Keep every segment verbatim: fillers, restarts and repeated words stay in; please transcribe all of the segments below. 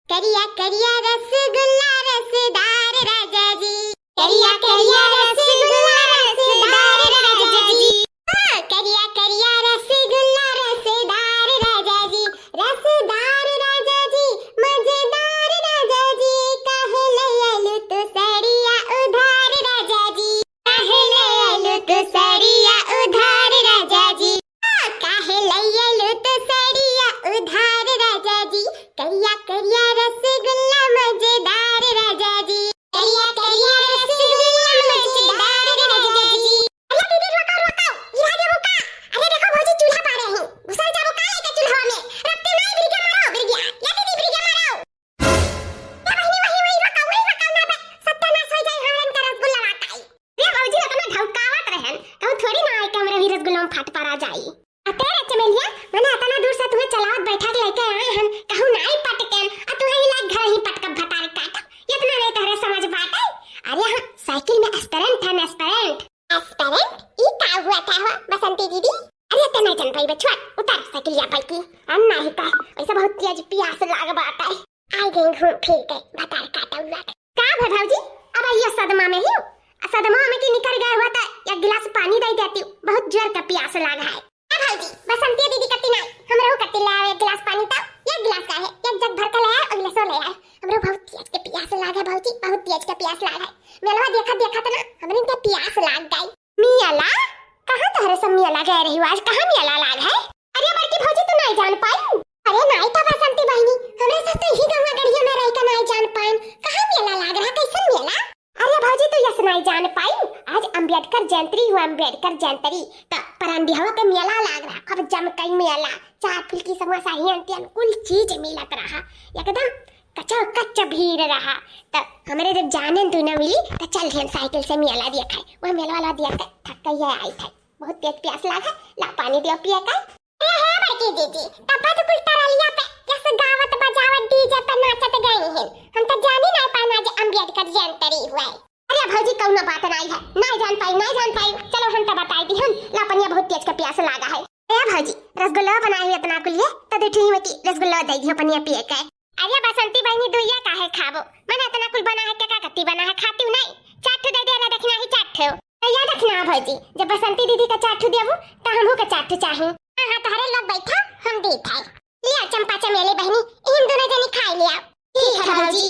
करिया करिया रसगुल्ला रसदार राजा जी, करिया करिया रसगुल्ला रसदार राजा जी। हाँ, करिया करिया रसगुल्ला रसदार राजा जी, रसदार राजा जी, मजेदार राजा जी, काहे ले आलू तू सड़िया उधार राजा जी, काहे ले आलू तू सड़िया उधार राजा जी। काहे लइयलु तू सड़िया उधार राजा जी, करिया करिया रसगुल्ला मजेदार राजा जी, करिया करिया रसगुल्ला मजेदार राजा जी। अरे दीदी, रोको, रोको, गिरा देबू का? अरे देखो भौजी, चूल्हा पारे ही, घुसल जाबू का लेके चूल्हा में? रत्ती नाई बिरिया मारो, बिरिया, या दीदी बिरिया मारो। ए बहिनी, वही, वही, रोको, वही रोको ना बे, सत्यानाश हो जाई, हमरन का रसगुल्ला वाकाई। रे भौजी, अतना ढौकावत रहन, कहूँ थोड़ी ना आए कि हमरे भी रसगुल्ला में फाट पड़ा जाई। अते रे चमेलिया, मने अतना दूर से तुहे चलावत बैठा के लेके आए हन, कहूँ नाई पटकेन, आ तुहे ही लाग घर ही पटकब भतार काट। इतना नहीं तोहरे समझ बाटे। अरे हाँ, साइकिल में स्प्रिंट है ना, स्प्रिंट। स्प्रिंट? ई का हुआ था हो, बसंती दीदी? अरे अते नहीं जान पाई बे, छोड़, उतर साइकिल या पाई की। हम नहीं का, ऐसा बहुत तेज पियास लाग बाटे। आई गई घूम फिर के भतार काटा हुआ। का भे भौजी, अब आइयो सदमा में ही। आ सदमा में की निकर गए हुआ त एक गिलास पानी दे देती, बहुत जोर का पियास लाग है। ए भौजी, बसंतिया दीदी कत्ती नाई, हमरो कत्ती ले आवे एक गिलास पानी त। एक गिलास का है, एक जग भर के ले आए, अगले सो ले आए। हमरो बहुत तेज के पियास लाग है भौजी, बहुत तेज के पियास लाग है। मेलवा देखा देखा त ना, हमरे के पियास लाग गई। मियाला? कहाँ तोहरे सब मियाला गए रही हो? आज कहाँ मियाला लाग है? अरे बड़की भौजी, तू नाई जान पाई? अरे नाई था बसंती बहिनी, हमरे साथ तो यही गंगा गढ़िया में रह के नाई जान पाइन। कहाँ मियाला लाग रहा, कैसन मियाला? अरे भौजी, तू यस नाई जान पाई, आज अम्बेडकर जयंती हुआ, अम्बेडकर जयंती। त परान बिहावा के मियाला लाग रहा, खूब जम कई मियाला, चाट फुल्की समोसा हियन तियन कुल चीज मिलत रहा, एकदम कचो कच भीड़ रहा। त हमरे जब जाने तू न मिली त चल ढेर साइकिल से मेला दिया खाए। वह मेला वाला दिया के थक गई है आई थे। बहुत तेज प्यास लाग है, ला पानी दिया पिया का। अरे हे बड़की जीजी, तब तो कुल तरलिया पे जस गावत बजावत डीजे पे नाचत गई हैं। हम तो जानी ना पाना जे अम्बेडकर जयंती हुआ है। अरे भौजी कौनो बात नहीं है, नहीं जान पाई, नहीं जान पाई। चलो हम तो बताई दी हम, ला पनिया बहुत तेज का प्यास लागा है। ए भौजी, रसगुल्ला बनाई इतना कुलिए, त दे ठुई में की रसगुल्ला दे दियो पनिया पिए के। अरे बसंती बहिनी, दुइया काहे खाबो? मने इतना कुल बना है, का कत्ती बना है, खाती हूँ नहीं? चार ठो दे दे ना, दखिना ही चार ठो। तो या दखिना भौजी, जब बसंती दीदी का चार ठो देबू, त हमहू का चार ठो चाही। हाँ, हाँ, तोहरे लोग बैठा, हम देत है। लिया चंपा चमेली बहिनी, इन दोनों जनी खाई लिया। ठीक है भौजी।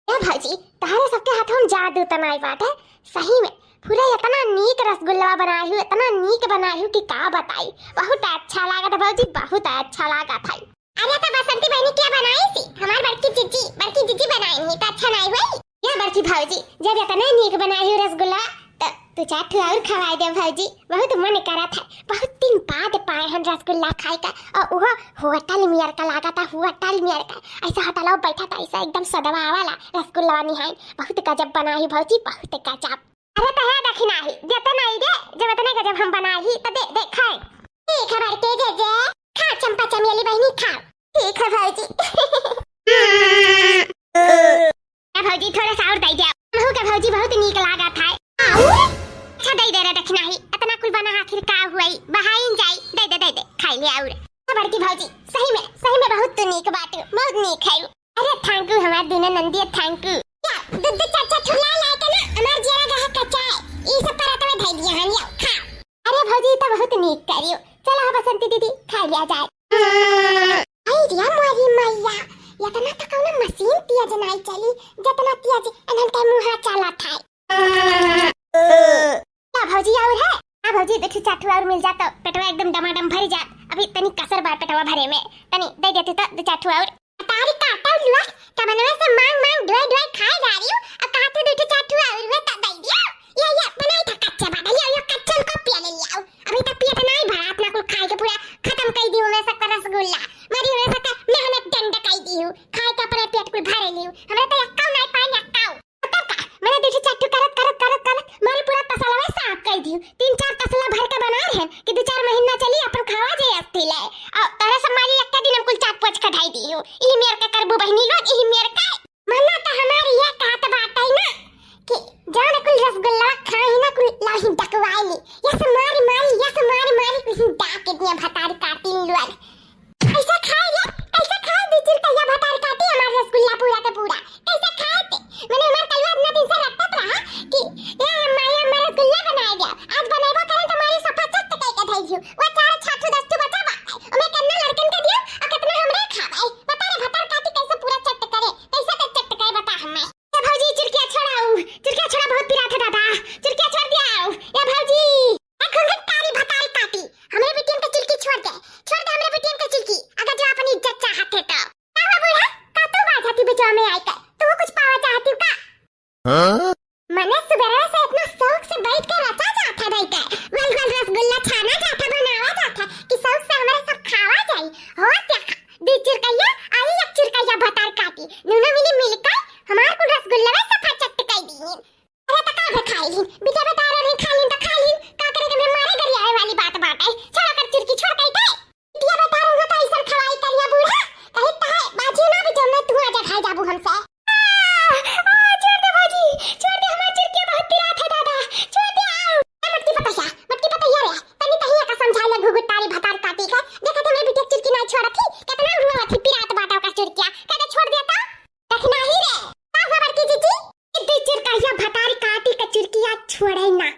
ए भौजी, तोहरे सबके हाथ में जादू त नाई बाटे, सही में पूरा इतना नीक रसगुल्ला बनाई हूँ, इतना नीक बनाई हूँ कि का बताई। बहुत अच्छा लागत है भौजी, बहुत अच्छा लागत है। अरे तो बसंती बहिनी क्या बनाई थी? हमार बड़की जीजी, बड़की जीजी बनाई नहीं तो अच्छा नाई हुई। या बड़की भौजी, जब इतना नीक बनाई हूँ रसगुल्ला, तो दो चार ठो और खवाई दे भौजी, बहुत मन करत है। बहुत दिन बाद पाए हन रसगुल्ला खाए का, और वो होटल मियर का लागा था, होटल मियर का। ऐसा होटल में बैठा था, ऐसा एकदम सदवा वाला रसगुल्ला निहाई। बहुत गजब बनाई भौजी, बहुत गजब। अरे तो है दखिना ही, देते नहीं दे, जब इतने गजब हम बनाई ही, तो दे, दे, खाए। ठीक है, बड़के जे जे, खा चंपा चमेली बहिनी, खा। ठीक है भौजी। ए भौजी, थोड़ा सा और दे दे। हमहू के भौजी बहुत नीक लागत है। और? अच्छा दे दे रे दखिना ही, इतना कुल बना आखिर का हुई? बहाइन जाई, दे दे, दे दे, खाई ले और। ए बड़की भौजी, सही में, सही में बहुत तू नीक बाटू, बहुत नीक है। अरे thank you हमार दोनों नंदिया, thank you। या, दू दू चार चार ठुला लाए के ना, हमार जियरा गहा कच्चा है। ई सब परत में धई दिया हम, यो, खा। अरे भौजी, ई तो बहुत नीक करियो। चलो हो बसंती दीदी, खा लिया जाए। आई रे मोरी मैया, इतना तो कौनो मशीन तेज नाई चली, जितना तेज इन्हन के मुँहा चलत है। का भौजी और है? हाँ भौजी, दो ठो चार ठो और मिल जात तो पेटवा एकदम डमाडम भर जात। अभी तनी कसर बा पेटवा भरे में, तनी दे देते तो दो चार ठो और। तारी काटा लुआ, तमनवे से मांग मांग ढोई ढोई खाए जा रही हूँ, अब कहा तू दो ठो चार ठो और हुए तो दे दियो। ये, ये बनाई था कच्चे बाटे, ये, ये कच्चन को पिया ले लिया। अभी तक पिया तो नहीं भरा, अपना कुल खाए के पूरा खत्म कर दी उन्हें सबका रसगुल्ला। मरी उन्हें सबका मेहनत डंड कर दी हूँ, खाए के अपने पेट कुल भरे ली हूँ। हमरा तो यक्का नहीं पाए, यक्का। तब का? मैंने दो ठो चार ठो करत, करत, करत, करत, मारे पूरा तसलवा साफ कर दी। तीन चार तसला भर के बना रहे हैं कि दो चार महीना चली, अपन खावा जाए अस्थि ले। और तारे सब मारी एक दिन हम कुल चाट पोछ के ढाई दी हूँ। इही मेर के करबू बहिनी लोग, इही मेर के। मना तो हमारी ये कहत बात है ना कि जान कुल रसगुल्ला खाई ना कुल लाही डकवाई ली। यस मारी मारी, यस मारी मारी कुल डाक के दिया भतारी काटी लोग। ऐसा खाए ये, हाँ? मने सुबेरे से इतना शौक से बैठ के रचा जात है, बैठ के गोल गोल रसगुल्ला छाना जात है, बनावा जात है कि शौक से हमरे सब खावा जाई। हो देखा, दुइ चिरकैया आई, एक चिरकैया भतार काटी, दुनो मिली मिलकर हमार कुल रसगुल्ला में सफा चट कई दी। अरे त का भे खाई लीन, बिटिया बेटा रहे खाई लीन त खाई लीन, का करे के हमरे मारे गरियावे वाली बात बाटे। छोड़ कर चिरकी, छोड़ कही थे। बिटिया बेटा रहे तो ऐसन खवाई करिया बूढ़ा, कही तहे बाजी ना भी जब मैं तू आजा खाई जाबू हमसे। आ, आ, छोड़ दे भौजी, छोड़ दे, हमार चिरकिया बहुत पिरात है दादा, छोड़ दे, आओ। ए, मटकी पतैया, मटकी पतैया रे, तनी तहिया का समझा ले घुघुटारी भतार काटी के। देखत हमरे बिटिया चिरकी नाई छोड़त ही, कितना हुआ थी पिरात बाटा का चिरकिया, कहते छोड़ दे तो। कठिनाई रे, का हुआ बड़की जीजी? ई चिरकैया भतार काटी के चिरकिया छोड़े ना,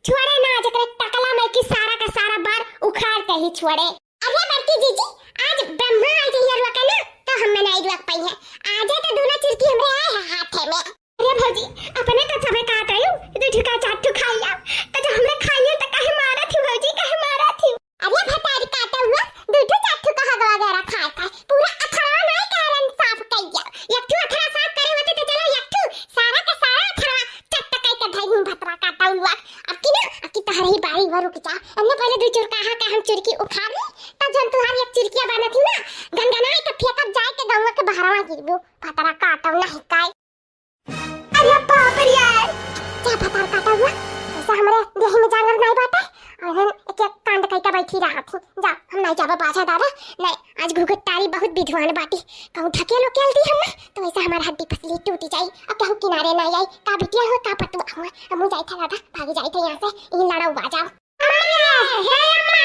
छोड़े ना, जेकरे टकला में की सारा का सारा बार उखाड़ के ही छोड़े। अरे बड़की जीजी, आज ब्रह्मा आ जइहे रुआ के ना, तो हम मनाई रुआ के पइहे। आजे तो दोनों चिरकी हमरे आए हैं हाथे में। अरे भौजी, अपने तो सबे काट रही हूँ, दो ठुका चार ठुका खाई आओ, तो जो हमरे खाई हो तो कहे मारा थी भौजी, कहे मारा थी। अरे भतारी काटा हुआ, दो ठो चार ठो का हगवा गैरा खाए का, पूरा अथरा नहीं कारण साफ कई गया। एक ठो अथरा साफ करे होते तो चलो, एक ठो सारा का सारा अथरा चट्ट कई के धई हूँ भतरा काटा हुआ। अब की ना, अब की तहरे ही बारी हुआ, रुक जा। हमने पहले दो चुरकाहा का हम चुरकी उखाड़ ली, तब जब तुहार एक चुरकिया बनत ही ना, गनगनाए के फेंकब जाए के गौवा के बहरवा गिरबो, भतरा काटब नहीं काई। अरे बाप रे यार, क्या भतार काटा हुआ, ऐसा हमरे देही में जांगर नहीं बाटे, और हम एक एक कांड कई के बैठी रहत ही। जा, हम नहीं जाबो बाजा दादा, नहीं, आज घुघुटारी बहुत विद्वान बाटी, कहूँ ढकेल उकेल दी हम ना, तो ऐसा हमार हड्डी पसली टूट जाई, और कहूँ किनारे ना आई, का बिटिया हो, का पतुआ हो, हम जाई था दादा, भागी जाई था यहाँ से, इन लड़ाऊ बाजाओ। अरे, हे अम्मा,